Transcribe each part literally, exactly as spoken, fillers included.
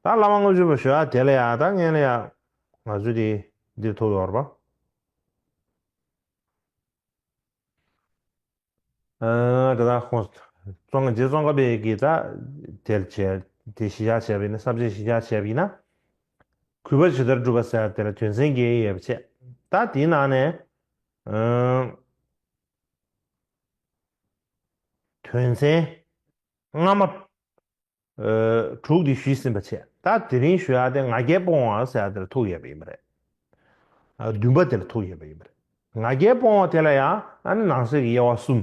ད་བླ་མ་ལྔ་བཅུ་པ་ཞུ་ཡག་དེ་ལ་ཡང་ད་ངས་ལ་ཡང་ང་ཚོས་དེ་འདིར་ཐུག་ཡོད་རེད་པ། ཨ་དེ་ད་ཁོང་ཙོང་རྗེ་ཙོང་ཁ་པའི་གི་ད་དེར་བྱས་དེ་གཞི་བཞག་བྱས་པ་ཡིན་ན་བསམ་བྱས་གཞི་བཞག་བྱས་པ་ཡིན་ན། གུས་པ་ཇི་ལྟར་བསྒྲུབ་པ་ཟེར་དེ་ལ་དོན་ཚན་བརྒྱད་ཡོད་པ་བྱས། ད་དེའི་ནང་ནས་ཨ་དོན་ཚན་སྔ་མ་ཨ་དྲུག་དེ་ཞུས་ཟིན་པ་བྱས། ད་དེ་རིང་ཞུ་ཡག་དེ་ང་རྒྱལ་སྤོང་བ་ཟེར་ཡག་དེ་ལ་ཐུག་ཡོད་པ་ཡིན་པ་རེད། ཨ་བདུན་པ་དེ་ལ་ཐུག་ཡོད་པ་ཡིན་པ་རེད། ང་རྒྱལ་སྤོང་བ་དེ་ལ་ཡང་ཨ་ནི་ནང་གསེས་ཀྱི་དབྱེ་བ་གསུམ།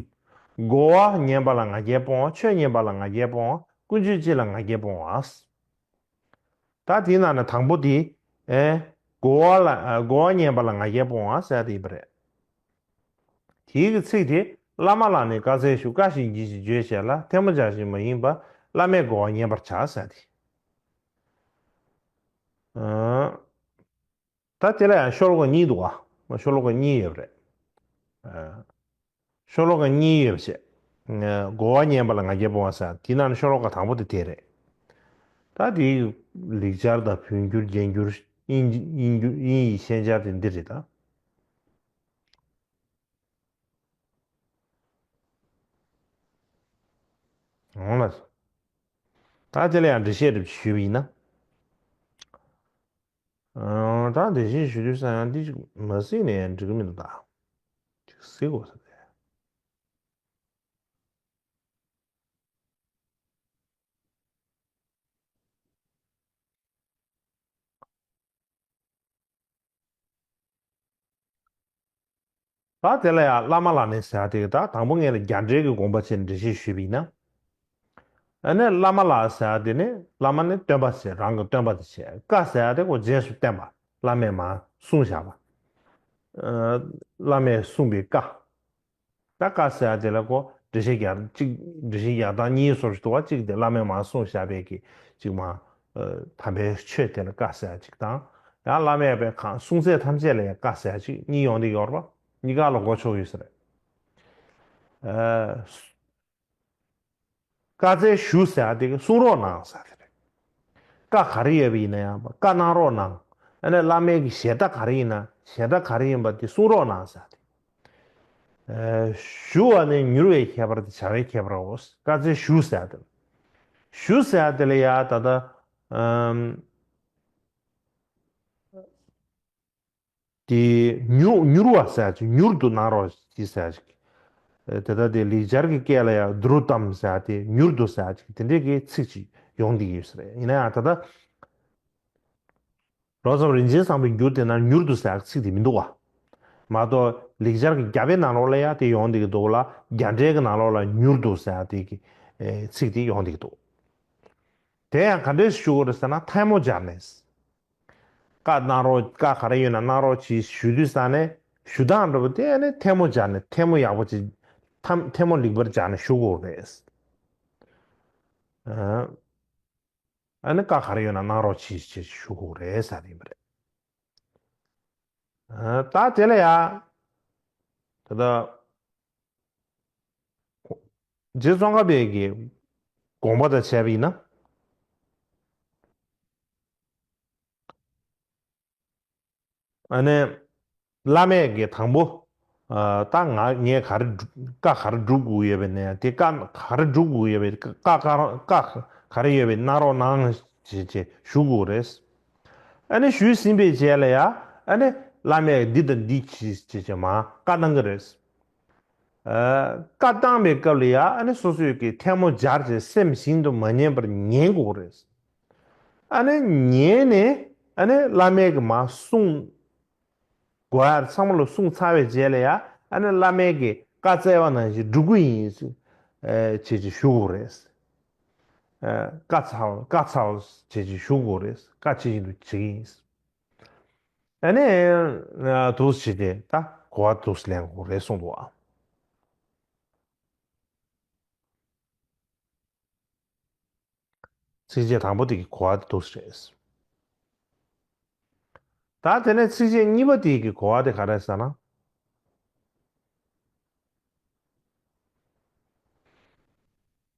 རྒོལ་བ་ཉན་པ་ལ་ང་རྒྱལ་སྤོང་བ། ཆོས་ཉན་པ་ལ་ང་རྒྱལ་སྤོང་བ། ཀུན་སྤྱོད་སྤྱི་ལ་ང་རྒྱལ་སྤོང་བ། ད་དེའི་ནང་ནས་དང་པོ་དེ། ཨེ། རྒོལ་བ་ལ་ཨ་རྒོལ་བ་ཉན་པ་ལ་ང་རྒྱལ་སྤོང་བ་ཟེར་ཡག་དེ་ཡིན་པ་རེད། དེའི་གི་ཚིག་དེ། བླ་མ་ལ་ནི་བཀའ་སྩལ་ཞུ། བཀའ་བཞིན་བགྱིད་ཅིང་བརྗོད་བྱས་ལ། ཐལ་མོ་སྦྱར་ཞིང་མ་ཡེངས་པར། བླ་མའི་རྒོལ་བ་ཉན་པར་བྱ་ཟེར་ཏེ། ཨ། ད་དེ་ལ་ཡང་ཤོ་ལོ་ཀ་གཉིས་འདུག་ག་ཤོ་ལོ་ཀ་གཉིས་ཡོད་པ་རེད། ཨ། ཤོ་ལོ་ཀ་གཉིས་ཡོད་པ་བྱས། རྒོལ་བ་ཉན་པ་ལ་ང་རྒྱལ་སྤོང་བ་ཟེར། དེའི་ནང་ནས་ཤོ་ལོ་ཀ་དང་པོ་དེ་དེ་རེད། ད་དེའི་ལེགས་སྦྱར་དང་བོད་འགྱུར་རྒྱ་འགྱུར་དབྱིན་དབྱིན་འགྱུར་དབྱིན་ཡིག་ཤན་སྦྱར་དེ་འདི་རེད་ད། འོང་ལ། ད་དེ་ལ་ཡང་འགྲེལ་བཤད་འདྲ་ཞུས་པ་ཡིན་ན། ཨ། ད་འགྲེལ་བཤད་ཞུ་དུས་ཙང་ཡང་འདི་ཅིག་མ་གཟིགས་ནས་ཡང་འགྲིག་གི་མི་འདུག་ད། ཅིག་གཟིགས་དགོས་ས་རེད། ད་དེ་ལ་ཡང་བླ་མ་ལ་ནི་ཟེར་ཡག་དེ་གི་ད་དང་པོ་ངས་ལ་རྒྱ་འགྲེལ་གྱི་དགོངས་པ་བྱས་ནས་འགྲེལ་བཤད་ཞུས་པ་ཡིན་ན། ཨ་ནི་བླ་མ་ལ་ཟེར་ཡག་དེ་ནི་བླ་མ་ནི་སྟོན་པ་ཟེར་རང་གི་སྟོན་པ་དེ་བྱས། བཀའ་ཟེར་ཡག་དེ་ཁོ་རྗེས་སུ་བསྟན་པ། བླ་མས་མར་གསུངས་བཞག་པ། ཨ། བླ་མས་གསུངས་པའི་བཀའ། ད་བཀའ་ཟེར་ཡག་དེ་ལ་ཁོ་འགྲེལ་བཤད་རྒྱག་གཅིག་འགྲེལ་བཤད་རྒྱག་སྟངས་གཉིས་སོར་ཞིག་འདུག་པ། གཅིག་དེ་བླ་མས་མར་གསུངས་བཞག་པའི་གི་གཅིག་མ། ཨ། དམ་པའི་ཆོས་དེ་ལ་བཀའ་ཟེར་ཡག་གཅིག་དང་། ཡང་བླ་མས་པའི་གང་གསུང་ཚད་ཐམས་ཅད་ལ་ཡང་བཀའ་ཟེར་ཡག་གཅིག་གཉིས་ཡོང་དེ་ཡོད་རེད་པ། གཉིས་ཀ་ལ་གོ་ཆོད་ཡོད་ས་རེད། ཨ། བཀའ་སྩལ་ཞུ་ཟེར་ཡག་དེ་གི་གསུང་རོགས་གནང་ཟེར་ཡག་དེ་རེད། བཀའ་ག་རེ་ཡོད་པ་ཡིན་ན་ཡང་བཀའ་གནང་རོགས་གནང་། ཨ་ནི་བླ་མའི་གི་ཞལ་ཏ་ག་རེ་ཡིན་ན་ཞལ་ཏ་ག་རེ་ཡིན་པ་དེ་གསུང་རོགས་གནང་ཟེར་ཡག་དེ། ཨ། ཞུ་བ་ནི་མྱུར་བའི་ཁྱད་པར་ཏེ་བྱ་བའི་ཁྱད་པར་རོ། བཀའ་སྩལ་ཞུ་ཟེར་ཡག་དེ། ཞུ་ཟེར་ཡག་དེ་ལ་ཡང་ད་ལྟ། ཨམ། དེ་མྱུར་མྱུར་བ་ཟེར་ཡག་ཅིག་མྱུར་དུ་གནང་རོགས་ཞེས་ཟེར་ཡག་ཅིག་ཨ། དེ་ལྟ་དེ་ལེགས་སྦྱར་གྱི་སྐད་ལ་ཡང་དྲུད་ཏམ་ཟེར་ཡག་དེ་མྱུར་དུ་ཟེར་ཡག་ཅིག་དེ་འདྲའི་གི་ཚིག་ཅིག་ཡོང་བསྡད་ཀྱི་ཡོད་ས་རེད། ཡིན་ན་ཡང་ད་ལྟ་རོབ་ཙམ་རིན་ཆེན་བཟང་པོའི་འགྱུར་དེ་ན་མྱུར་དུ་ཟེར་ཡག་ཚིག་དེ་མི་འདུག་པ། མ་གཏོགས་ལེགས་སྦྱར་གྱི་རྒྱ་དཔེ་ནང་ལོགས་ལ་ཡང་དེ་ཡོང་བསྡད་ཀྱི་འདུག་ལ། རྒྱ་འགྲེལ་གྱི་ནང་ལོགས་ལ་མྱུར་དུ་ཟེར་ཡག་དེ་གི་ཨེ་ཚིག་དེ་ཡོང་བསྡད་ཀྱི་འདུག་དེ་ཡང་ག་འདྲས་ཞུ་དགོས་རེད་ཟེར་ན་ཐལ་མོ་སྦྱར་ནས། བཀའ་གནང་རོགས། བཀའ་ག་རེ་ཡོད་ན་གནང་རོགས་གྱིས་ཞུ་དུས་ཙང་ནས་ཞུ་སྟངས་འདྲ་པོ་དེ་ཨ་ནི་ཐལ་མོ་སྦྱར་ནས་ཐལ་མོ་ཡག་པོ་ཅིག་ཐལ་ཐལ་མོ་ལེགས་པར་སྦྱར་ནས་ཞུ་དགོས་རེད། ཨ་ནི་བཀའ་ག་རེ་ཡོད་ན་གནང་རོགས་གྱིས་ཞེས་ཞུ་དགོས་རེད་ཟེར་ཡིན་པ་རེད། ཨ་ད་དེ་ལ་ཡ་ད་ལྟ། རྗེ་ཙོང་ཁ་པའི་གི་དགོངས་པ་དང་བྱས་པ་ཡིན་ན། ཨ་ནི། བླ་མས་གི་དང་པོ། ཨ་ད་ང་ངས་ག་རེ་སྒྲུབ་བཀའ་ག་རེ་སྒྲུབ་དགོས་ཡོད་པའི་ནས་དེ་བཀའ་ག་རེ་སྒྲུབ་དགོས་ཡོད་པའི་བཀའ་བཀའ་བཀའ་ག་རེ་ཡོད་པའི་གནང་རོགས་གནང་ཞེས་ཞེས་ཞུ་དགོས་རེད། ཨ་ནི་ཞུས་ཟིན་པའི་རྗེས་ལ་ཡ་ཨ་ནི་བླ་མས་འདི་དང་འདི་གྱིས་ཞེས་ཞེས་མ་བཀའ་གནང་གི་རེད། ཨ་བཀའ་བཏང་བའི་སྐབས་ལ་ཡ་ཨ་ནི་སོ་སོས་ཀྱི་ཐལ་མོ་སྦྱར་བྱས་སེམས་གཞན་དུ་མ་ཉན་པར་ཉན་དགོས་རེད། ཨ་ནི་ཉན་ནས་ཨ་ནི་བླ་མས་ཀྱི་མ་གསུངས་དགོས་ཡ་ཚང་མ་ལ་གསུངས་ཚར་བའི་རྗེས་ལ་ཡ་ཨ་ནི་བླ་མས་ཀྱི་བཀའ་སྩལ་བ་ནང་བཞིན་སྒྲུབ་ཀྱི་ཡིན་ཨ་བྱས་ཀྱི་ཞུ་དགོས་རེད། ཨ་བཀའ་ཚར་བ་བཀའ་ཚར་བ་བྱས་ཀྱི་ཞུ་དགོས་རེད། བཀའ་ཇི་བཞིན་དུ་བྱེད་ཀྱི་ཡིན། ཨ་ནི། ཨ་འདུག་སེ་བྱས་ཏེ་ད་གོ་བ་འདུག་སེ་ལེན་དགོས་རེད་གསུངས་འདུག་ཨ། ཚིགས་བཅད་དང་པོ་དེ་གི་གོ་བ་དེ་འདུག་སེ་རེད། ད་དེ་ནས་ཚིགས་བཅད་གཉིས་པ་དེ་གི་གོ་བ་དེ་ག་རེ་ཟེར་ན།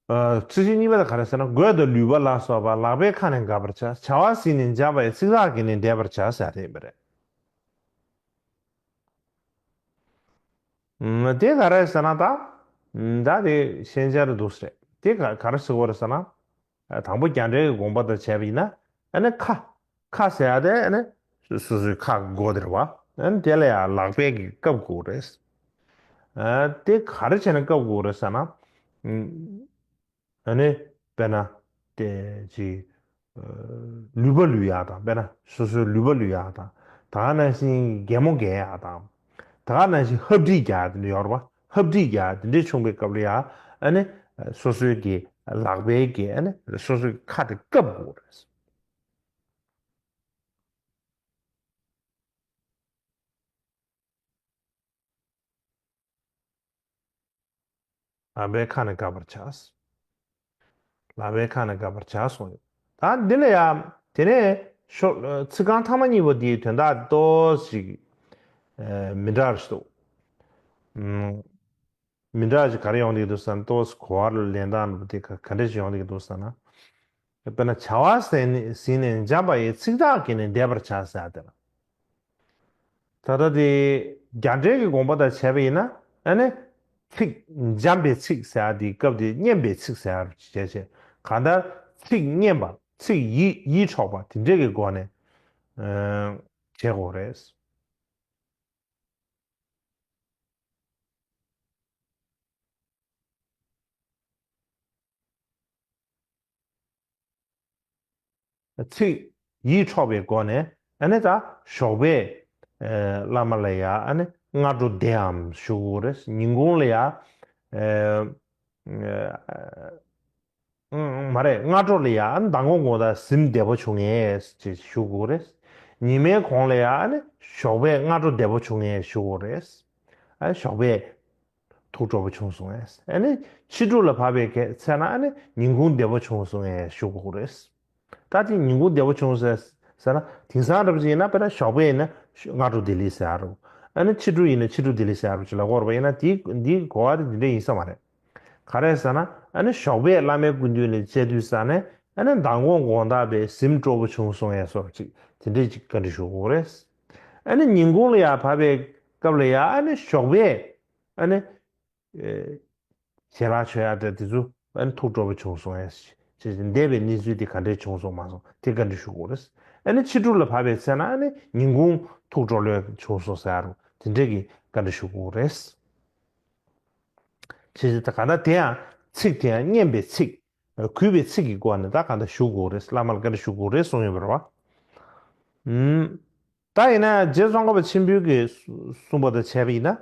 ཚིག་བཅད་གཉིས་པ་དེ་ག་རེ་ཟེར་ན། གོས་དང་ལུས་པ་ལ་སོགས་པ་ལག་པའི་ཁ་ནས་དགག་པར་བྱ། བྱ་བ་ཟིན་ནས་འཇམ་པ་ཡི། ཚིག་དག་གིས་ནི་འདེབས་པར་བྱ་ཟེར་དེ་ཡིན་པ་རེད། ཨ་དེ་ག་རེ་ཟེར་ན་ད། ད་དེ་ཤན་སྦྱར་འདུག་ཟེར། དེ་ག་ག་རེ་ཟེར་དགོས་རེད་ཟེར་ན། དང་པོ་རྒྱ་འགྲེལ་གྱི་དགོངས་པ་དང་བྱས་པ་ཡིན་ན། ཨ་ནི་ཁ། ཁ་ཟེར་ཡ་དེ་ཨ་ནི་སོ་སོའི་ཁ་གི་མགོ་དེ་རེད་བ། ཨ་ནི་དེ་ལ་ཡང་ལག་པས་ཀྱིས་བཀབ་དགོས་རེད། ཨ་དེ་ག་རེ་བྱས་ནས་བཀབ་དགོས་རེད་ཟེར་ན། ཨ་ནི་དཔེར་ན་དེ་ཅིག་ལུས་པ་ལུས་ཡག་དང་། དཔེར་ན་སོ་སོའི་ལུས་པ་ལུས་ཡག་དང་། ད་ག་ནང་བཞིན་གད་མོ་འགད་ཡག་དང་། ད་ག་ནང་བཞིན་ཧབ་སྦྲིད་རྒྱག་ཡག་དེ་འདྲ་ཡོད་རེད་བ། ཧབ་སྦྲིད་རྒྱག་ཡག་དེ་འདྲ་བྱུང་བའི་སྐབས་ལ་ཡང་ཨ་ནི་སོ་སོའི་གི་ལག་པའི་གི་ཨ་ནི་སོ་སོའི་ཁ་དེ་བཀབ་དགོས་རེད། ལག་པའི་ཁ་ནས་དགག་པར་བྱ། ལག་པའི་ཁ་ནས་དགག་པར་བྱ་གསུངས་ཡོད། ད་འདི་ལ་ཡང་དེ་ནས་ཤོ་ཚིག་རྐང་ཐ་མ་གཉིས་པོ་འདིའི་དོན་དག་ཏོག་ཙམ་ཞིག་མི་འདྲ་བ་ཞིག་འདུག་མི་འདྲ་བ་ཞིག་ག་རེ་ཡོང་གི་འདུག་ཟེར་ན། ཏོག་ཙམ་གོ་བ་ལེན་སྟངས་འདི་ག་ག་འདྲ་ཞིག་ཡོང་གི་འདུག་ཟེར་ན། དཔེར་ན་བྱ་བ་ཟིན་ནས་འཇམ་པ་ཡི། ཚིག་དག་གིས་ནི་འདེབས་པར་བྱ་ཟེར་ཡ་དེ་ལ། ད་ལྟ་དེ་རྒྱ་འགྲེལ་གྱི་དགོངས་པ་དང་བྱས་པ་ཡིན་ན། ཨ་ནི་ཚིག་འཇམ་པའི་ཚིག་ཟེར་ཡ་དེའི་སྐབས་དེ་སྙན་པའི་ཚིག་ཟེར་ཡ་བྱས་བྱས། གང་ལྟར་ཚིག་སྙན་པ། ཚིག་ཡིད་ཡིད་འཕྲོག་པ་དེ་འདྲས་ཀྱི་སྒོ་ནས་བྱེད་དགོས་རེད། ཚིག་ཡིད་འཕྲོག་པའི་སྒོ་ནས། ཨ་ནི་ད་ཞོགས་པས་བླ་མ་ལ་ཡ་ཨ་ནི་སྔ་དྲོ་བདེའམ་ཞུ་དགོས་རེད། ཉིན་གུང་ལ་ཡ། མ་རེད། སྔ་དྲོ་ལ་ཡ་ཨ་ནི་མདང་དགོང་དགོང་དག་གཟིམ་བདེ་པོ་བྱུང་ངས་ཞེས་ཞུ་དགོས་རེད། ཉི་མའི་གུང་ལ་ཡ་ཨ་ནི་ཞོགས་པས་སྔ་དྲོ་བདེ་པོ་བྱུང་ངས་ཞུ་དགོས་རེད། ཨ་ནི་ཞོགས་པས་ཐུགས་སྤྲོ་པོ་བྱུང་སོང་ངས། ཨ་ནི་ཕྱི་དྲོ་ལ་བབས་པའི་ཚེ་ན་ཨ་ནི་ཉིན་གུང་བདེ་པོ་བྱུང་སོང་ངས་ཞུ་དགོས་རེད། ད་དེ་ཉིན་གུང་བདེ་པོ་བྱུང་ཟེར་ཟེར་ན། དེང་སང་འདྲ་པོ་ཅིག་ཡིན་ན། དཔེར་ན་ཞོགས་པ་ཡིན་ན་སྔ་དྲོ་བདེ་ལེགས་ཟེར་ཡ་རེད། ཨ་ནི་ཕྱི་དྲོ་ཡིན་ན་ཕྱི་དྲོ་བདེ་ལེགས་ཟེར་ཡ་རེད་ཅིག་ལབ་ཀྱི་ཡོད་རེད་པ། ཡིན་ན་དེའི་དེའི་གོ་བ་དེ་དེ་འདྲ་ཡིན་ས་མ་རེད། ག་རེ་ཟེར་ན། ཨ་ནི་ཞོགས་པས་བླ་མའི་སྐུ་མདུན་ལ་མཇལ་དུས་ཙ་ནས། ཨ་ནི་མདང་དགོང་དགོང་དག་པས་གཟིམ་སྤྲོ་པོ་བྱུང་སོང་ཡ་སོགས་ཅིག་དེ་འདྲས་ཅིག་བཀའ་འདྲི་ཞུ་དགོས་རེད། ཨ་ནི་ཉིན་གུང་ལ་ཡ་བབས་པའི་སྐབས་ལ་ཡ་ཨ་ནི་ཞོགས་པས་ཨ་ནི། ཞལ་ལག་མཆོད་ཡ་དེ་དེ་ཚོ་ཨ་ནི་ཐུགས་སྤྲོ་པོ་བྱུང་སོང་ཡ་ཞེས་འདས་པའི་གནས་ཚུལ་དེ་ག་འདྲས་བྱུང་སོང་མ་སོང་དེ་བཀའ་འདྲི་ཞུ་དགོས་རེད། ཨ་ནི་ཕྱི་དྲོ་ལ་བབས་པའི་ཚེ་ན་ཨ་ནི་ཉིན་གུང་ཐུགས་སྤྲོ་ལོས་བྱུང་སོང་ཟེར་ཡ་རུ་དེ་འདྲས་ཀྱི་བཀའ་འདྲི་ཞུ་དགོས་རེད། ཞེས་ད་ག་ད་དེ་ཡང་ཚིག་དེ་ཡང་སྙན་པའི་ཚིག་གུས་པའི་ཚིག་གི་སྒོ་ནས་ད་ག་ད་ཞུ་དགོས་རེད། བླ་མ་ལ་བཀའ་འདྲི་ཞུ་དགོས་རེད་གསུངས་ཡོད་པ་རེད་བ། ད་ཡིན་ན་རྗེ་ཙོང་ཁ་པ་ཆེན་པོའི་གི་གསུངས་པ་དང་བྱས་པ་ཡིན་ན།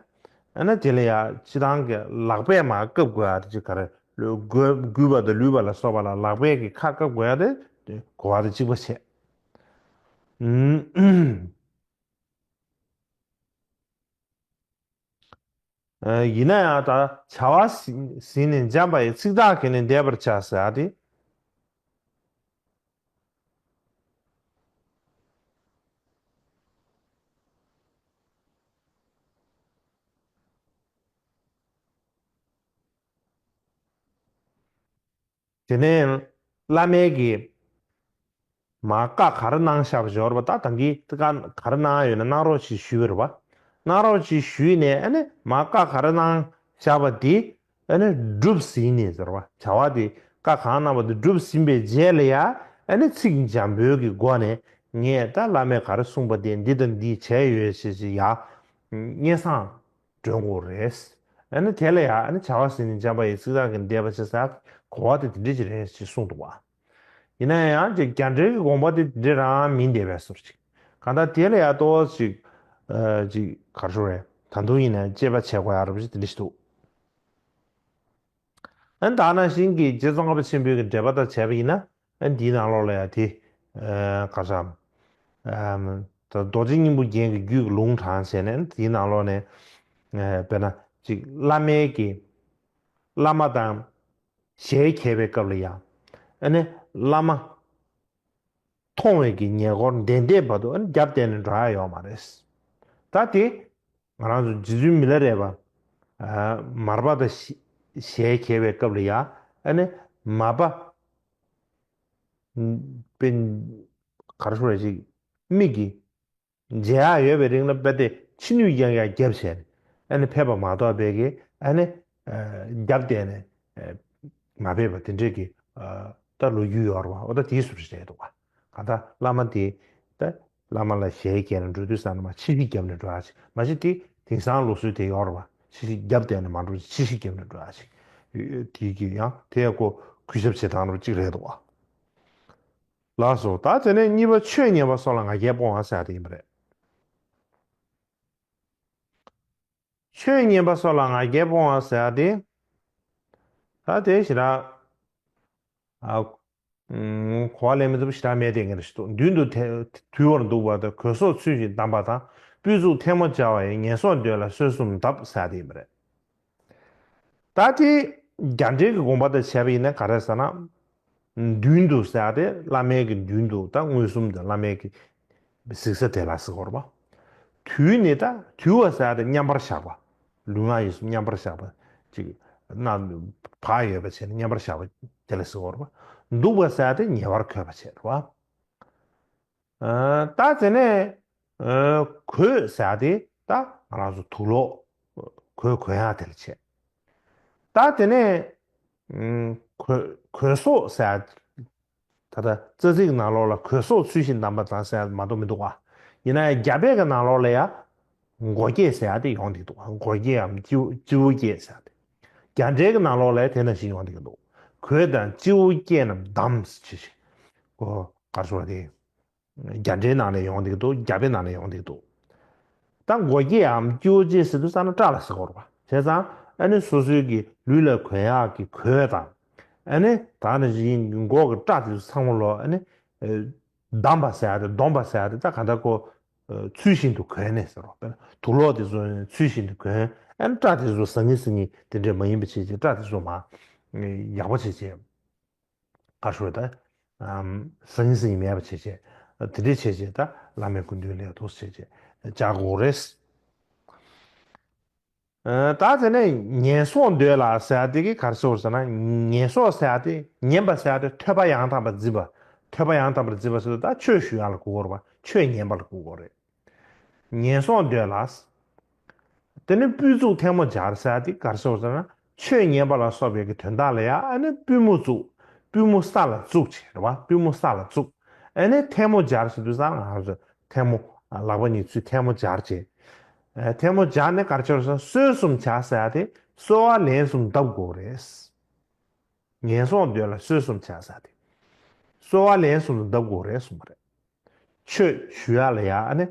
ཨ་ནི་དེ་ལ་ཡ་སྤྱི་བཏང་གི་ལག་པས་མར་བཀབ་དགོས་ཡ་དེ་ཅིག་ག་རེ། ལུས་གུས་གུས་པ་དང་ལུས་པ་ལ་སོགས་པ་ལ་ལག་པས་ཀྱི་ཁ་བཀབ་དགོས་ཡ་དེ་གོ་བ་དེ་གཅིག་པ་བྱས། ཨུམ། ཡིན་ན་ཡང་ད་བྱ་བ་ཟིན་ནས་འཇམ་པ་ཡི། ཚིག་དག་གིས་ནི་འདེབས་པར་བྱ་ཟེར་ཡ་དེ། དེ་ནས་བླ་མའི་གི་མར་བཀའ་ག་རེ་གནང་བཞག་པ་ཞོར་བ། ད་ད་གིན་བཀའ་ག་རེ་གནང་ཡོད་ན་གནང་རོགས་ཞེས་ཞུས་པ་རེད་བ། གནང་རོགས་ཞེས་ཞུས་ནས་ཨ་ནི་མར་བཀའ་ག་རེ་གནང་བཞག་པ་དེ་ཨ་ནི་སྒྲུབ་ཟིན་ནས་ཟེར་བ། བྱ་བ་དེ་བཀའ་གང་གནང་བ་དེ་སྒྲུབ་ཟིན་པའི་རྗེས་ལ་ཡ་ཨ་ནི་ཚིག་འཇམ་པོའི་གི་སྒོ་ནས་ངས་ད་བླ་མས་ག་རེ་གསུངས་པ་དེ་འདི་དང་འདི་བྱས་ཡོད་ཞེས་ཞེས་ཡ་སྙན་སེང་སྒྲོན་དགོས་རེད། ཨ་ནི་དེ་ལ་ཡང་ཨ་ནི་བྱ་བ་ཟིན་ནས་འཇམ་པ་ཡི། ཚིག་དག་གིས་འདེབས་པར་བྱ་ཟེར་གོ་བ་དེ་དེ་འདྲ་ཅིག་རེད་ཅེས་གསུངས་འདུག་བ། ཡིན་ན་ཡང་ཅིག་རྒྱ་འགྲེལ་གྱི་དགོངས་པ་དེ་དེ་འདྲ་རང་མིན་བསྡད་པའི་བཟོ་ཅིག་གང་ལྟར་དེ་ལ་ཡང་ཏོག་ཙམ་ཅིག་ཨ་ཅིག་ག་རེ་ཞུ་རེད། ད་དུང་ཡིན་ན་དཔྱད་པ་བྱེད་དགོས་ཡ་རབ་ཅིག་དེ་འདྲ་ཞིག་འདུག་ཨ་ནི་ད་ནང་བཞིན་གྱི་རྗེ་ཙོང་ཁ་པ་ཆེན་པོའི་གི་འགྲེལ་པ་དང་བྱས་པ་ཡིན་ན། ཨ་ནི་འདིའི་ནང་ལོགས་ལ་ཡང་དེ་ཨ་ག་རེ་ཟེར། ཨམ། ད་རྡོ་རྗེ་སྙིང་པོ་རྒྱན་གྱི་རྒྱུད་ཀྱི་ལུང་དྲངས་བྱས་ནས། ཨ་ནི་དེའི་ནང་ལོགས་ནས་ཨ་དཔེར་ན་ཅིག་བླ་མའི་གི་བླ་མ་དང་ཞལ་མཇལ་བའི་སྐབས་ལ་ཡང་། ཨ་ནི་བླ་མ་མཐོང་བའི་གི་ཉེ་འཁོར་འདས་འདས་བར་དུ་ཨ་ནི་རྒྱབ་བསྟན་ནས་འགྲོ་ཡ་ཡོད་མ་རེད། ད་དེ་ང་རང་ཚོ་རྗེ་བཙུན་མི་ལ་རས་པ་ཨ་མར་པ་དང་ཞལ་མཇལ་བའི་སྐབས་ལ་ཡ། ཨ་ནི་མ་པ་པེ་ག་རེ་ཞུ་རེད་ཅིག་མིག་གི་མཇལ་ཡག་ཡོད་པའི་རིང་ལ་རྦད་དེ་ཕྱི་སྣོད་ཡང་ཡང་བརྒྱབ་བྱས་ནས་ཨ་ནི་ཕེབས་པ་མ་གཏོགས་པའི་གི་ཨ་ནི་བརྒྱབ་བསྡད་ནས་མ་ཕེབས་པ་དེ་འདྲས་ཀྱི་ད་ལོ་རྒྱུས་ཡོད་རེད་བ། འོ་ད་དེའི་སུ་རེད་འདུག་བ། གང་ལྟར་བླ་མ་དེ་ད་བླ་མ་ལ་ཞལ་བཀལ་ནས་འགྲོ་དུས་ཙམ་ནས་མ་ཕྱི་བཤིག་བརྒྱབ་ནས་འགྲོ་ཡག་ཅིག་མ་གཞི་དེ་དེང་སང་ལུགས་སྲོལ་དེ་ཡོད་རེད་བ། ཕྱི་བཤིག་བརྒྱབ་བསྡད་ནས་མ་འགྲོ་ཅིག་ཕྱི་བཤིག་བརྒྱབ་ནས་འགྲོ་ཡག་ཅིག་དེའི་གི་ཡང་དེ་ཡང་ཁོ་གུས་ཞབས་བྱེད་སྟངས་རུ་གཅིག་རེད་འདུག་བ། ལགས་སོ། ད་དེ་ནས་གཉིས་པ་ཆོས་ཉན་པ་སོགས་ལ་ང་རྒྱལ་སྤོང་བ་ཟེར་ཡག་དེ་ཡིན་པ་རེད། ཆོས་ཉན་པ་སོགས་ལ་ང་རྒྱལ་སྤོང་བ་ཟེར་ཡག་དེ། ད་དེ་ཞེ་དྲག་ཨ། ཨུམ། གོ་བ་ལེན་མི་ཐུབ་པ་ཞེ་དྲག་མེད་དེ་ངེས་ཞིག་འདུག་མདུན་དུ་དེ་དུལ་བར་འདུག་པ་དང་གོས་སོགས་ཚུལ་བཞིན་བསྡམས་པ་དང་། སྤུ་བཙུགས་ཐལ་མོ་སྦྱར་བ་ཡིས། ངན་སོང་འདོད་ལ་གསོད་གསུམ་གདབ་ཟེར་ཡག་དེ་ཡིན་པ་རེད། ད་དེ་རྒྱ་འགྲེལ་གྱི་དགོངས་པ་དང་བྱས་པ་ཡིན་ན་ག་རེ་ཟེར་ན། མདུན་དུ་ཟེར་ཡག་དེ་བླ་མའི་གི་མདུན་དུ་ད་མངོན་སུམ་དུ་བླ་མའི་གི་གཟིགས་ས་དེ་ལ་ཟེར་གྱི་ཡོད་རེད་པ། དུལ་ནི་ད་དུལ་བ་ཟེར་ཡག་དེ་མཉམ་པར་བཞག་པ། ལུས་ངག་ཡིད་གསུམ་མཉམ་པར་བཞག་པ་ཅིག་ན་བག་ཡོད་པ་བྱས་ནས་མཉམ་པར་བཞག་པ་དེ་ལ་ཟེར་གྱི་ཡོད་རེད་པ། འདུག་པ་ཟེར་ཡག་དེ་ཉེ་བར་འཁོད་པ་བྱས་རེད་པ། ཨ། ད་དེ་ནས་ཨ། གོས་ཟེར་ཡག་དེ་ད་ང་རང་ཚོ་དུག་ལོག་གོས་གོན་ཡག་དེ་ལ་བྱས། ད་དེ་ནས་ཨ། གོས་གོས་སོགས་ཟེར་ཡག་ད་ལྟ་རྩ་ཚིག་ནང་ལོགས་ལ་གོས་སོགས་ཚུལ་བཞིན་བསྡམས་པ་དང་ཟེར་ཡག་མ་གཏོགས་མི་འདུག་བ། ཡིན་ན་ཡང་རྒྱ་སྐད་ཀྱི་ནང་ལོགས་ལ་ཡང་མགོ་སྐྱེས་ཟེར་ཡག་དེ་ཡོང་བསྡད་འདུག་མགོ་སྐྱེས་འམ་སྤྱི་སྤྱི་བོ་སྐྱེས་ཟེར་ཡག་དེ། རྒྱ་འགྲེལ་གྱི་ནང་ལོགས་ལ་ཡང་དེ་ནང་བཞིན་ཡོང་བསྡད་ཀྱི་འདུག་གོས་དང་སྤྱི་བོ་སྐྱེས་རྣམས་བསྡམས་ཟེར་བྱས་བྱས། ཨོ། ག་རེ་ཟེར་དགོས་རེད་དེ། རྒྱ་འགྲེལ་ནང་ནས་ཡོང་བསྡད་ཀྱི་འདུག་རྒྱ་དཔེ་ནང་ནས་ཡོང་བསྡད་ཀྱི་འདུག་ད་མགོ་སྐྱེས་འམ་སྤྱི་བོ་སྐྱེས་ཟེར་དུས་ཙམ་ན་སྐྲ་ལ་ཟེར་གྱི་ཡོད་རེད་པ། བྱས་ཙང་ཨ་ནི་སོ་སོའི་གི་ལུས་ལ་གོན་ཡག་གི་གོས་དང་། ཨ་ནི་ད་ནི་བཞིན་མགོ་གི་སྐྲ་དེ་ཚོ་ཚང་མ་ལོ་ཨ་ནི་བསྡམས་པ་ཟེར་ཡག་དེ་བསྡོམས་པ་ཟེར་ཡག་དེ་ད་ག་འདྲ་ཁོ་ཚུལ་བཞིན་དུ་གོན་ནས་ཟེར་རོ། དཔེར་ན་དུག་ལོག་དེ་ཚོ་ཚུལ་བཞིན་དུ་གོན། ཨ་ནི་སྐྲ་དེ་ཚོ་ཟང་ངེ་ཟིང་ངེ་དེ་འདྲས་མ་ཡིན་པ་བྱས་བྱས། སྐྲ་དེ་ཚོ་མ་ཡག་པོ་བྱས་བྱས། ག་རེ་ཟེར་དགོས་རེད་ད། ཨམ། ཟང་ངེ་ཟིང་ངེ་མེད་པ་བྱས་བྱས། དེ་འདྲས་བྱས་བྱས་ད་བླ་མའི་སྐུ་མདུན་ལ་འདུག་སེ་བྱས་བྱས་སྦྱར་དགོས་རེད། ཨ། ད་དེ་ནས་ངན་སོང་འདོད་ལ་ཟེར་ཡག་དེ་གིས་ག་རེ་ཟེར་དགོས་རེད་ཟེར་ན། ངན་སོང་ཟེར་ཡག་དེ་ཉན་པ་ཟེར་ཡག་དེ་ཐོས་པ་ཡང་དག་པར་འཛིན་པ། ཐོས་པ་ཡང་དག་པར་འཛིན་པ་ཟེར་དུས་ད་ཆོས་ཞུ་ཡག་ལ་གོ་དགོས་རེད་པ། ཆོས་ཉན་པ་ལ་གོ་དགོས་རེད། ངན་སོང་འདོད་ལ། དེ་ནས་སྤུ་བཙུགས་ཐལ་མོ་སྦྱར་ཟེར་ཡག་དེ་ག་རེ་ཟེར་དགོས་ཟེར་ན། ཆོས་ཉན་པ་ལ་སོགས་པའི་གི་དོན་དག་ལ་ཡང་ཨ་ནི་པུས་མོ་བཙུགས། པུས་མོ་ས་ལ་བཙུགས་བྱས་རེད་པ། པུས་མོ་ས་ལ་བཙུགས། ཨ་ནི་ཐལ་མོ་སྦྱར་ཟེར་དུས་ཙམ་ང་ཚོ་ཐལ་མོ་ལག་པ་གཉིས་ཚུར་ཐལ་མོ་སྦྱར་བྱས། ཨ། ཐལ་མོ་སྦྱར་ནས་ག་རེ་བྱས་ཟེར་ན། གསོལ་གསུམ་བྱ་ཟེར་ཡག་དེ་གསོལ་བ་ལན་གསུམ་བཏབ་དགོས་རེད། ངན་སོང་འདོད་ལ་གསོལ་གསུམ་བྱ་ཟེར་ཡག་དེ་གསོལ་བ་ལན་གསུམ་དུ་བཏབ་དགོས་རེད་གསུངས་པ་རེད། ཆོས་ཞུ་ཡག་ལ་ཡང་ཨ་ནི་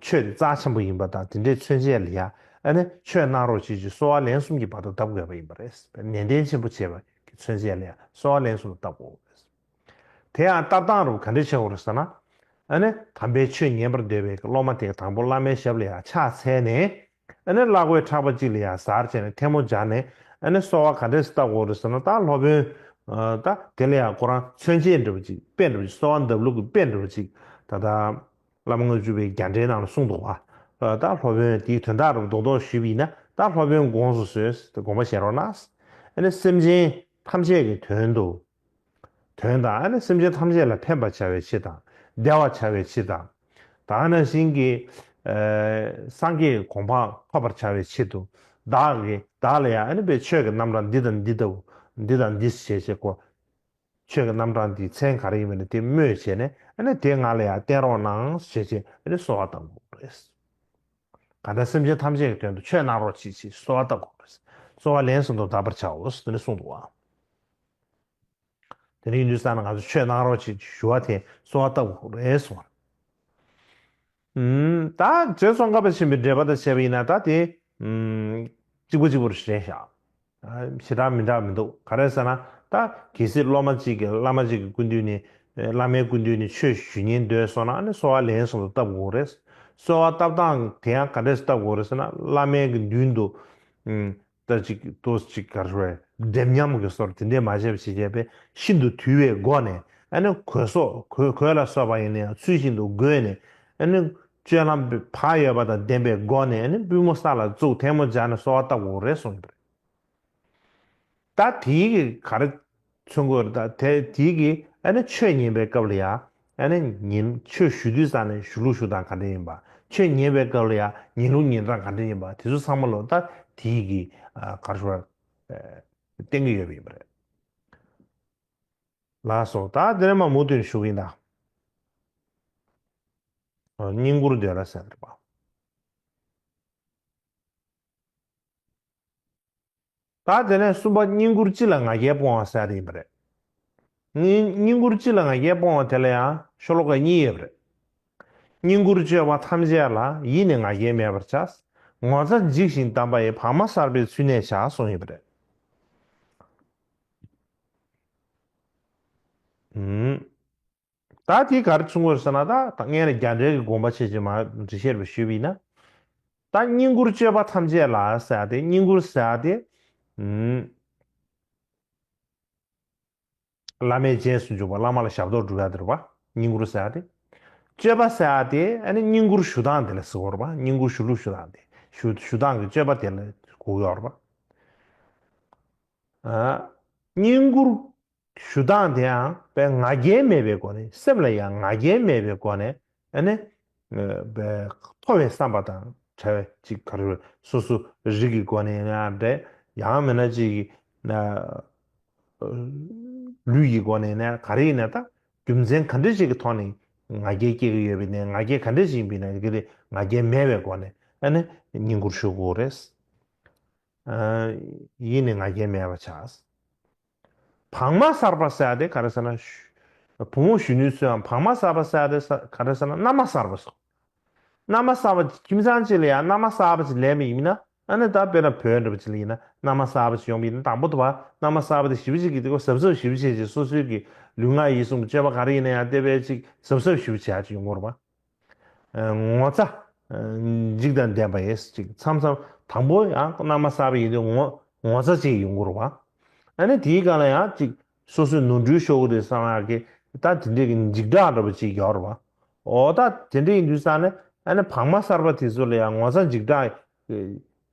ཆོས་དེ་རྩ་ཆེན་པོ་ཡིན་པ་དང་དེ་འདྲས་མཚོན་བྱེད་ལ་ཡང་ཨ་ནི་ཆོས་གནང་རོགས་བྱེད་ཅེས་གསོལ་བ་ལན་གསུམ་གྱི་བར་དུ་བཏབ་དགོས་པ་ཡིན་པ་རེད། ནན་ཏན་ཆེན་པོ་བྱས་པ་གི་མཚོན་བྱེད་ལ་ཡང་གསོལ་བ་ལན་གསུམ་དུ་བཏབ་དགོས་པ་རེད། དེ་ཡང་བཏབ་སྟངས་རུ་ག་འདྲས་བྱེད་དགོས་རེད་ཟེར་ན། ཨ་ནི་དམ་པའི་ཆོས་ཉན་པར་འདོད་པའི་སློབ་མ་དེ་དང་པོ་བླ་མའི་ཞབས་ལ་ཡང་ཕྱག་འཚལ་ནས། ཨ་ནི་བླ་གོས་ཕྲག་པ་གཅིག་ལ་ཡང་གཟར་བྱས་ནས་ཐལ་མོ་སྦྱར་ནས། ཨ་ནི་གསོལ་བ་ག་འདྲས་བཏབ་དགོས་རེད་ཟེར་ན། ད་སློབ་དཔོན་ད་དེ་ལ་ཡང་ཁོ་རང་མཚོན་བྱེད་འདྲ་པོ་ཅིག་དཔེ་འདྲ་པོ་ཅིག་གསོལ་བ་འདེབས་ལུགས་ཀྱི་དཔེ་འདྲ་པོ་ཅིག་ད་ལྟ་བླ་མ་ལྔ་བཅུ་པའི་རྒྱ་འགྲེལ་ནང་ལ་གསུངས་འདུག་བ། ད་སློབ་དཔོན་དེའི་དོན་དག་རུ་རྡོག་རྡོག་ཞུས་པ་ཡིན་ན། ད་སློབ་དཔོན་དགོངས་སུ་གསོལ་ཟེར་དགོངས་པ་བཞེས་རོགས་གནང་། ཨ་ནི་སེམས་ཅན་ཐམས་ཅད་ཀྱི་དོན་དུ། དོན་དང་། ཨ་ནི་སེམས་ཅན་ཐམས་ཅད་ལ་ཕན་པར་བྱ་བའི་ཆེད་དང་། བདེ་བར་བྱ་བའི་ཆེད་དང་། ད་ག་ནང་བཞིན་གྱི་ཨ་སངས་རྒྱས་ཀྱི་གོ་འཕང་ཐོབ་པར་བྱ་བའི་ཆེད་དུ། བདག་གིས་བདག་ལ་ཡང་ཨ་ནི་དཔེ་ཆོས་ཀྱི་རྣམ་གྲངས་འདི་དང་འདི་ལྟ་བུ། འདི་དང་འདི་ཞེས་བྱས་ཀྱི་ཆོས་ཀྱི་རྣམ་གྲངས་འདིའི་མཚན་ག་རེ་ཡིན་མིན་ནི་དེ་སྨོས་བྱས་ནས། ཨ་ནི་དེ་ང་ལ་ཡང་བསྟན་རོགས་གནང་ཞེས་བྱས་ཨ་ནི་གསོལ་བ་བཏབ་དགོས་རེད། གང་ལྟར་སེམས་ཅན་ཐམས་ཅད་ཀྱི་དོན་དུ་ཆོས་གནང་རོགས་གྱིས་ཞེས་གསོལ་བ་བཏབ་དགོས་རེད། གསོལ་བ་ལན་གསུམ་དུ་བཏབ་པར་བྱའོ་ཞེས་དེ་ནས་གསུངས་འདུག་བ། དེ་འདྲ་ཡིན་དུས་ཙམ་ན་ང་ཚོ་ཆོས་གནང་རོགས་གྱིས་ཞུ་བ་དེ་གསོལ་བ་བཏབ་དགོས་རེད་གསུངས་པ་རེད། ཨུམ། ད་བྱས་ཙང་བཀའ་བབས་ཆེན་པོའི་འགྲེལ་པ་དང་བཅས་པ་ཡིན་ན། ད་དེ་ཨུམ་གཅིག་པ་གཅིག་པ་རེད་ཤག་ཞེ་དྲག་མི་འདྲ་མི་འདུག་ག་རེ་ཟེར་ན། ད་གལ་སྲིད་སློབ་མ་གཅིག་གིས་བླ་མ་གཅིག་གི་སྐུ་མདུན་ནས། བླ་མའི་སྐུ་མདུན་ནས་ཆོས་ཞུ་སྙིང་འདོད་སོང་ན། ཨ་ནི་གསོལ་བ་ལན་གསུམ་དུ་བཏབ་དགོས་རེད། གསོལ་བ་བཏབ་སྟངས་དེ་ཡང་ག་འདྲས་བཏབ་དགོས་རེད་ཟེར་ན། བླ་མའི་གི་མདུན་དུ་ཨུམ། ད་ཅིག་ཏོག་ཅིག་ག་རེ་ཟེར། འགྲེམས་ཉམས་ཀྱི་བཟོ་འདྲ་དེ་འདྲས་མ་བྱས་པ་ཞིག་བྱས་པས། ཤིན་ཏུ་དུལ་བའི་སྒོ་ནས། ཨ་ནི་གོས་སོགས་གོས་གོས་ལ་སོགས་པ་ཡིན་ན་ཡང་ཚུལ་བཞིན་དུ་བགོས་ནས། ཨ་ནི་སྤྱོད་ལམ་བག་ཡོད་པ་དང་ལྡན་པའི་སྒོ་ནས། ཨ་ནི་པུས་མོ་ས་ལ་བཙུགས། ཐལ་མོ་སྦྱར་ནས་གསོལ་བ་བཏབ་དགོས་རེད་གསུངས་ཡོད་པ་རེད། ད་དེའི་གི་ག་རེ་ མཚོན་དགོས་རེད། ད་དེ་དེའི་གི་ཨ་ནི་ཆོས་ཉན་པའི་སྐབས་ལ་ཡང་ཨ་ནི་ཉན་ཆོས་ཞུ་དུས་ཙང་ནས་ཞུ་ལུགས་ཞུ་སྟངས་ག་འདྲ་ཡིན་པ། ཆོས་ཉན་པའི་སྐབས་ལ་ཡང་ཉན་ལུགས་ཉན་སྟངས་ག་འདྲ་ཡིན་པ། དེ་ཚོ་ཚང་མ་ལོ་ད་དེའི་གི་ཨ་ག་རེ་ཞུ་བ་བསྟན་གྱི་ཡོད་པ་ཡིན་པ་རེད། ལགས་སོ། ད་དེ་ནས་མ་མུ་མཐུད་ནས་ཞུ་གི་ཡིན་ད། ཨ་བསྙེན་བཀུར་འདོད་ལ་ཟེར་བ་རེད་པ། ད་དེ་ནས་གསུམ་པ་བསྙེན་བཀུར་སྤྱི་ལ་ང་རྒྱལ་སྤོང་བ་ཟེར་ཡ་དེ་ཡིན་པ་རེད། བསྙེན་བསྙེན་བཀུར་སྤྱི་ལ་ང་རྒྱལ་སྤོང་བ་དེ་ལ་ཡང་ཤོ་ལོ་ཀ་གཉིས་ཡོད་པ་རེད། བསྙེན་བཀུར་སྤྱོད་པ་ཐམས་ཅད་ལ་ཡིད་ནི་ང་རྒྱལ་མེད་པར་བྱ། ངོ་ཚ་འཇིགས་ཤིང་བསྡམས་པ་ཡི། བག་མ་གསར་པའི་ཚུལ་གནས་བྱ་གསུངས་ཡོད་པ་རེད། ཨུམ། ད་དེ་ག་རེ་གསུང་གི་ཡོད་ཟེར་ན། ད་ད་སྔོན་ལ་རྒྱ་འགྲེལ་གྱི་དགོངས་པ་ཆེ་ཆེ་མ་འགྲེལ་བཤད་པ་ཞུས་པ་ཡིན་ན། ད་བསྙེན་བཀུར་སྤྱོད་པ་ཐམས་ཅད་ལ་ཟེར་ཏེ། བསྙེན་བཀུར་ཟེར་ཏེ། ཨུམ། བླ་མའི་རྗེས་སུ་འཇུག་པ། བླ་མ་ལ་ཞབས་ཏོག་སྒྲུབ་ཡ་དེ་རེད་པ། བསྙེན་བཀུར་ཟེར་ཏེ། སྤྱོད་པ་ཟེར་ཏེ་ཨ་ནི་བསྙེན་བཀུར་ཞུ་སྟངས་དེ་ལ་ཟེར་བ་རེད་པ། བསྙེན་བཀུར་ཞུ་ལུགས་ཞུ་སྟངས་དེ། ཞུ་ཞུ་སྟངས་ཀྱི་སྤྱོད་པ་དེ་ལ་གོ་གི་ཡོད་རེད་པ། ཨ། བསྙེན་བཀུར་ཞུ་སྟངས་དེའང་དཔེ་ང་རྒྱལ་མེད་པའི་སྒོ་ནས། སེམས་ལ་ཡང་ང་རྒྱལ་མེད་པའི་སྒོ་ནས་ཨ་ནི་དཔེ་མཐོ་བའི་བསམ་པ་དང་བྲལ་བའི་ཅིག་ག་རེ་སོ་སོ་རིགས་ཀྱི་སྒོ་ནས་ཡང་འདྲ། ཡང་མིན་ན་ཅིག་ལུས་ཀྱི་སྒོ་ནས་ནས་ག་རེ་ཡིན་ན། ད་རྒྱུ་མཚན་ག་འདྲ་ཞིག་གི་ཐོག་ནས་ང་རྒྱལ་སྐྱེ་གི་ཡོད་པ་ཡིན་ན། ང་རྒྱལ་ག་འདྲ་ཞིག་ཡིན་པ་ཡིན་ན། དེ་ལས་ང་རྒྱལ་མེད་པའི་སྒོ་ནས་ཨ་ནི་བསྙེན་བཀུར་ཞུ་དགོས་རེད། ཨ། ཡིད་ནི་ང་རྒྱལ་མེད་པར་བྱ། བག་མ་གསར་པ་ཟེར་ཡ་དེ་ག་རེ་ཟེར་ན། ཞུ་བུ་མོ་གཞོན་ནུ་ཚོའང་བག་མ་གསར་པ་ཟེར་ཡ་དེ་ས་ག་རེ་ཟེར་ན། མནའ་མ་གསར་པ་ཟེར། མནའ་མ་གསར་པ། ཁྱིམ་ཚང་གཅིག་ལ་ཡང་མནའ་མ་གསར་པ་ཅིག་ལེན་པ་ཡིན་ན། ཨ་ནི་ད་དཔེར་ན་བོད་འདྲ་པོ་ཅིག་ལ་ཡིན་ན། མནའ་མ་གསར་པ་ཅིག་ཡོང་པ་ཡིན་ན། དང་པོ་དུ་བ་མནའ་མ་གསར་པ་དེ་ཞེ་པོ་ཅིག་གིས་དེ་གོ་གཟབ་གཟབ་ཞེ་པོ་བྱས་ཅིག། སོ་སོའི་གི་ལུས་ངག་ཡིད་གསུམ་སྤྱོད་པ་ག་རེ་ཡིན་ན་ཡང་དེ་བས་ཅིག་གཟབ་གཟབ་ཞེ་པོ་བྱས་ཅིག་ཡོང་གི་རེད་པ། ཨ། ངོ་ཚ་འཇིགས་དང་ལྡན་པ་ཡིས་ཅིག། མཚམས་མཚམས་དང་པོ་ཡང་མནའ་མ་གསར་པ་ཡིན་དུས་ངོ་ངོ་ཚ་ཅིག་ཡོང་གི་རེད་པ། ཨ་ནི་དེའི་སྒང་ལ་ཡང་ཅིག་སོ་སོའི་ནོར་འཁྲུལ་ཤོར་གི་རེད་བསམ་ཡག་གི་ད་དེ་འདྲའི་གི་འཇིགས་སྐྲག་འདྲ་པོ་ཅིག་ཡོད་རེད་པ། འོ་ད་དེ་འདྲ་ཡིན་དུས་ཙང་ནས་ཨ་ནི་བག་མ་གསར་པ་དེ་ཚོ་ལ་ཡང་ངོ་ཚ་འཇིགས་སྐྲག་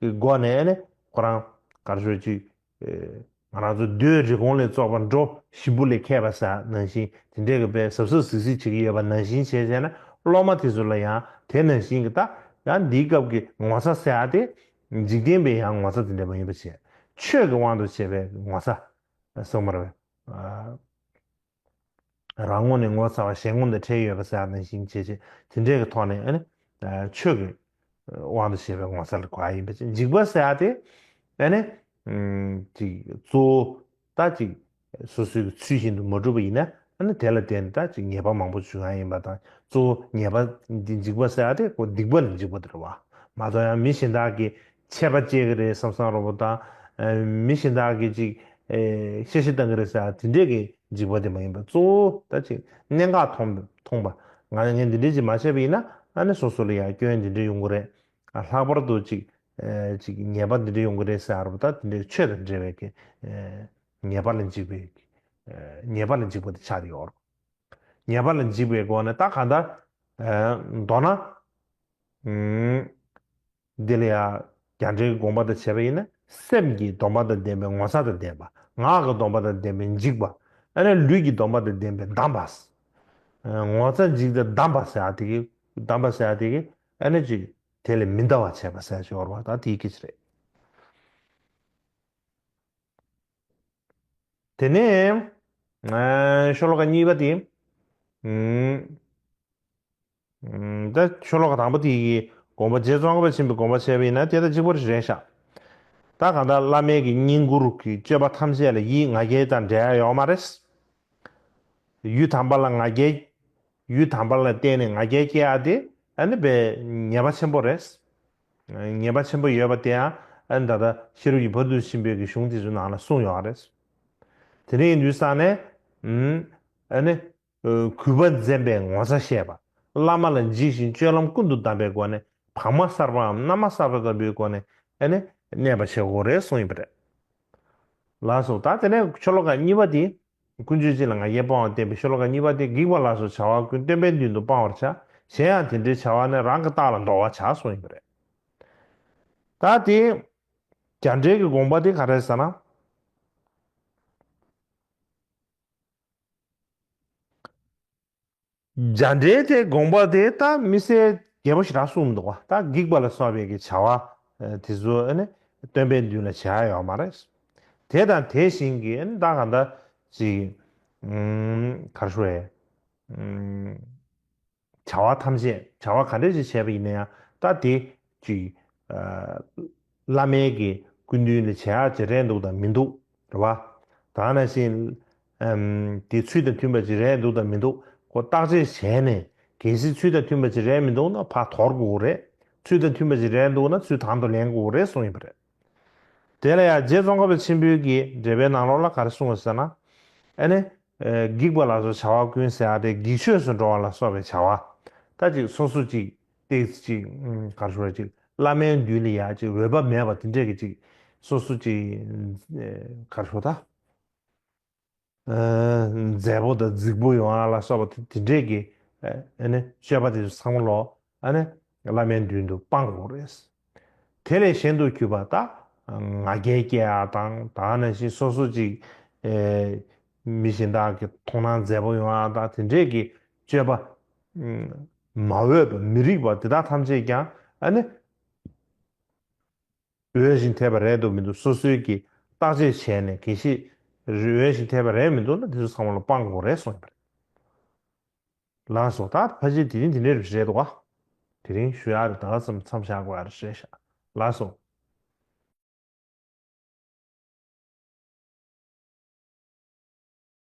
གི་སྒོ་ནས་ཨ་ནི་ཁོ་རང་ག་རེ་ཞུ་ཅིག། ཨེ། ང་རང་ཚོ་རྡོའི་རི་གོང་ལས་བཙོག་པ་འགྲོ། ཞིམ་པོ་ལས་མཁས་པ་ཟེར་ནང་བཞིན། དེ་འདྲའི་གི་དཔེ་གཟབ་གཟབ་གཟིགས་གཟིགས་བྱེད་ཀྱི་ཡོད་པ་ནང་བཞིན་བྱས་བྱས་ན། སློབ་མ་དེ་ཚོ་ལ་ཡང་དེ་ནང་བཞིན་གི་ད་ཡང་འདིའི་སྐབས་ཀྱི་ངོ་ཚ་ཟེར་ཡ་དེ་འཇིག་རྟེན་པའི་ཡང་ངོ་ཚ་དེ་འདྲ་མ་ཡིན་པ་བྱས། ཆོས་ཀྱི་དབང་དུ་བྱས་པའི་ངོ་ཚ་གསུངས་པ་རེད། ཨ། རང་ངོ་ནས་ངོ་ཚ་བ། གཞན་ངོ་ནས་ཁྲེལ་ཡོད་པ་ཟེར་ཡ་ནང་བཞིན་བྱས་བྱས། དེ་འདྲའི་གི་ཐོག་ནས་ཨ་ནི་ཆོས་ཀྱི་དབང་དུ་བྱས་པའི་ངོ་ཚ་ལ་གོ་ཡ་ཡིན་པ་བྱས། འཇིགས་པ་ཟེར་ཡ་དེ་ཨ་ནི་ཅིག་གཙོ་བོ་ད་ཅིག་སོ་སོའི་གི་ཚུལ་བཞིན་དུ་མ་གྲུབ་པ་ཡིན་ན། ཨ་ནི་དེ་ལ་བརྟེན་ནས་ད་ཅིག་ཉེས་པ་མང་པོ་བྱུང་ཡ་ཡིན་པ་དང་། གཙོ་བོ་ཉེས་པ་འདི་འཇིགས་པ་ཟེར་ཡ་དེ་ཁོ་སྡིག་པ་ལ་འཇིགས་པ་དེ་རེད་པ། མ་གཏོགས་ཡང་མི་གཞན་དག་གི་ཆད་པ་བཅད་ཀྱི་རེད་བསམ་བསམ་འདྲ་པོ་དང་། ཨ། མི་གཞན་དག་གིས་ཅིག་ཨེ། གཤེ་གཤེ་བཏང་གི་རེད་ཟེར་དེ་འདྲས་ཀྱི་འཇིགས་པ་དེ་མ་ཡིན་པ། གཙོ་བོ་ད་ཅིག་གནད་འགག་མཐོང་མཐོང་པ། ང་ངས་འདི་འདྲས་ཅིག་མ་བྱས་པ་ཡིན་ན། ཨ་ནི་སོ་སོ་ལ་ཡང་སྐྱོན་འདི་འདྲས་ཡོང་གི་རེད། ཨ། ལྷག་པར་དུ་ཅིག་ཨེ། ཅིག་ཉེས་པ་འདི་འདྲས་ཡོང་གི་རེད་ཟེར་བ། ད་དེ་འདྲས་ཆོས་དང་འབྲེལ་བའི་གི་ཨེ། ཉེས་པ་ལ་འཇིགས་པའི་ཨེ། ཉེས་པ་ལ་འཇིགས་པ་དེ་ཆགས་ཡོད་རེད། ཉེས་པ་ལ་འཇིགས་པའི་སྒོ་ནས་ད་གང་ལྟར་ཨེ། མདོར་ན། ཨུམ། འདི་ལ་ཡང་རྒྱ་འགྲེལ་གྱི་དགོངས་པ་དང་བྱས་པ་ཡིན་ན། སེམས་ཀྱི་སྡོམ་པ་དང་ལྡན་པའི་ངོ་ཚ་དང་ལྡན་པ། ངག་གི་སྡོམ་པ་དང་ལྡན་པའི་འཇིགས་པ། ཨ་ནི་ལུས་ཀྱི་སྡོམ་པ་དང་ལྡན་པའི་བསྡམས་པ། ཨ། ངོ་ཚ་འཇིགས་དང་བསྡམས་པ་ཟེར་ཡ་དེ་གི། བསྡམས་པ་ཟེར་ཡ་དེ་གི་ཨ་ནི་ཅིག་དེ་ལས་མི་འདའ་བར་བྱས་པ་ཟེར་ཡ་ཅིག་ཡོད་རེད་པ། ད་དེའི་སྐད་ཆ་རེད། དེ་ནས་ཨ། ཤོ་ལོ་ཀ་གཉིས་པ་དེ། ཨུམ། ཨུམ། ད་ཤོ་ལོ་ཀ་དང་པོ་དེ་གི་དགོངས་པ་རྗེ་ཙོང་ཁ་པ་ཆེན་པོའི་དགོངས་པ་བྱས་པ་ཡིན་ན་དེ་དང་གཅིག་པ་རེད་ཤག། ད་གང་ལྟར་བླ་མའི་གི་བསྙེན་བཀུར་གྱི་སྤྱོད་པ་ཐམས་ཅད་ལ་ཡིད་ང་རྒྱལ་དང་འབྲེལ་ཡ་ཡོད་མ་རེད། ཡུལ་དམ་པ་ལ་ང་རྒྱལ། ཡུལ་དམ་པ་ལ་བརྟེན་ནས་ང་རྒྱལ་སྐྱེ་ཡ་དེ་ཨ་ནི་དཔེ་ཉེས་པ་ཆེན་པོ་རེད། ཉེས་པ་ཆེན་པོ་ཡོད་པ་དེ་ཡང་ཨ་ནི་ད་ལྟ་ཤེས་རབ་ཀྱི་བར་དུ་ཕྱིན་པའི་གི་གཞུང་དེ་ཚོའི་ནང་ལ་གསུངས་ཡོད་རེད། དེ་འདྲ་ཡིན་དུས་ཙང་ནས། ཨུམ། ཨ་ནི། ཨ། གུས་པ་འཛེམ་པའི་ངོ་ཚ་ཤེས་པ། བླ་མ་ལ་འཇིགས་ཤིང་སྤྱོད་ལམ་ཀུན་ཏུ་བསྡམས་པའི་སྒོ་ནས། བག་མ་གསར་པའམ་མནའ་མ་གསར་པ་ལྟ་བུའི་སྒོ་ནས་ཨ་ནི་གནས་པ་བྱེད་དགོས་རེད་གསུངས་ཡོད་པ་རེད། ལགས་སོ། ད་དེ་ནས་ཤོ་ལོ་ཀ་གཉིས་པ་དེ། ཀུན་སྤྱོད་སྤྱི་ལ་ང་རྒྱལ་སྤོང་བ་བསྟན་པའི་ཤོ་ལོ་ཀ་གཉིས་པ་དེ། བགེགས་པ་ལ་སོགས་བྱ་བ་ཀུན། སྟོན་པའི་མདུན་དུ་སྤང་བར་བྱ། གཞན་ཡང་དེ་འདྲའི་བྱ་བ་ནི། རང་གི་རྟགས་ལ་འདོར་བར་བྱ་གསུངས་ཡོད་པ་རེད། ད་དེ་རྒྱ་འགྲེལ་གྱི་དགོངས་པ་དེ་ག་རེ་ཟེར་ན། རྒྱ་འགྲེལ་དེ་དགོངས་པ་དེ་ད་མི་སེར་རྒྱས་པོ་ཞེ་དྲག་གསུངས་འདུག་བ། ད་འགྱིག་པ་ལ་སོགས་པའི་གི་བྱ་བ་དེ་ཚོ་ཨ་ནི་སྟོན་པའི་མདུན་ལ་བྱེད་ཡ་ཡོད་མ་རེད། དེ་དང་དེ་བཞིན་གྱི་ཨ་ནི་ད་ག་འདྲ་ཅིག་ག་རེ་ཞུ་དགོས་རེད། བྱ་བ་ཐམས་ཅད་བྱ་བ་ག་འདྲ་ཞིག་བྱས་པ་ཡིན་ན་ཡང་ད་དེ་ཅིག་བླ་མའི་གི་སྐུ་མདུན་ལ་བྱེད་ཡག་ཅིག་རེད་འདུག་དང་མི་འདུག་རེད་བ། ད་ནང་བཞིན་དེ་ཚུལ་དང་མཐུན་པ་ཅིག་རེད་འདུག་དང་མི་འདུག་ཁོ་བརྟག་དཔྱད་བྱས་ནས་གལ་སྲིད་ཚུལ་དང་མཐུན་པ་ཅིག་རེད་མི་འདུག་ན་ཕར་དོར་དགོས་རེད། ཚུལ་དང་མཐུན་པ་ཅིག་རེད་འདུག་ན་ཚུལ་དང་དུ་ལེན་དགོས་རེད་གསུངས་ཡིན་པ་རེད། དེ་ལ་ཡང་རྗེ་ཙོང་ཁ་པ་ཆེན་པོའི་གི་འགྲེལ་པའི་ནང་ལོགས་ལ་ག་རེ་གསུངས་པ་ཟེར་ན། ཨ་ནི། འགྱིག་པ་ལ་སོགས་བྱ་བ་ཀུན་ཟེར་ཡ་དེ་འགྱིག་ཆོས་སུ་འགྲོ་བ་ལ་སོགས་པའི་བྱ་བ། ད་ཅིག་སོ་སོ་ཅིག་ཏིག་ཅིག་ག་རེ་ཞུ་ར་ཅིག་བླ་མའི་མདུན་ལ་ཡ་ཅིག་འོས་བབ་མེད་པ་དེ་འདྲས་ཀྱི་ཅིག་སོ་སོ་ཅིག་ག་རེ་ཞུ་ད། མཛེས་པོ་དང་རྫིག་པོ་ཡོང་ཡ་ལ་སོགས་པ་དེ་འདྲས་ཀྱི་ཨ་ནི་སྤྱོད་པ་དེ་ཚོ་ཚང་མ་ལོ་ཨ་ནི་བླ་མའི་མདུན་དུ་སྤང་དགོས་རེད། དེ་ལས་གཞན་དུ་གྱུར་པ་དག་ང་རྒྱལ་སྐྱེ་ཡ་དང་ད་ནང་བཞིན་སོ་སོ་ཅིག་མི་གཞན་དག་གི་མཐོང་སྣང་མཛེས་པོ་ཡོང་ཡ་དང་དེ་འདྲས་ཀྱི་སྤྱོད་པ་མ་འོས་པ་མི་རིགས་པ་དེ་དག་ཐམས་ཅད་ཀྱང་ཨ་ནི། འོས་ཤིང་འཐད་པ་རེད་འདུག་མི་འདུག་སོ་སོའི་གི་བརྟག་དཔྱད་བྱས་ནས་གལ་སྲིད་འོས་ཤིང་འཐད་པ་རེད་མི་འདུག་ན་དེ་ཚོ་ཚང་མ་ལ་སྤང་དགོས་རེད་གསུངས་པ་རེད། ལགས་སོ། ད་ཕལ་ཆེར་དེ་རིང་དེ་འདྲའི་རེད་འདུག་ག་དེ་རིང་ཞུ་ཡག་རེད། ད་ག་ཙམ་མཚམས་བཞག་དགོས་ཡག་རེད་ཤག་ལགས་སོ།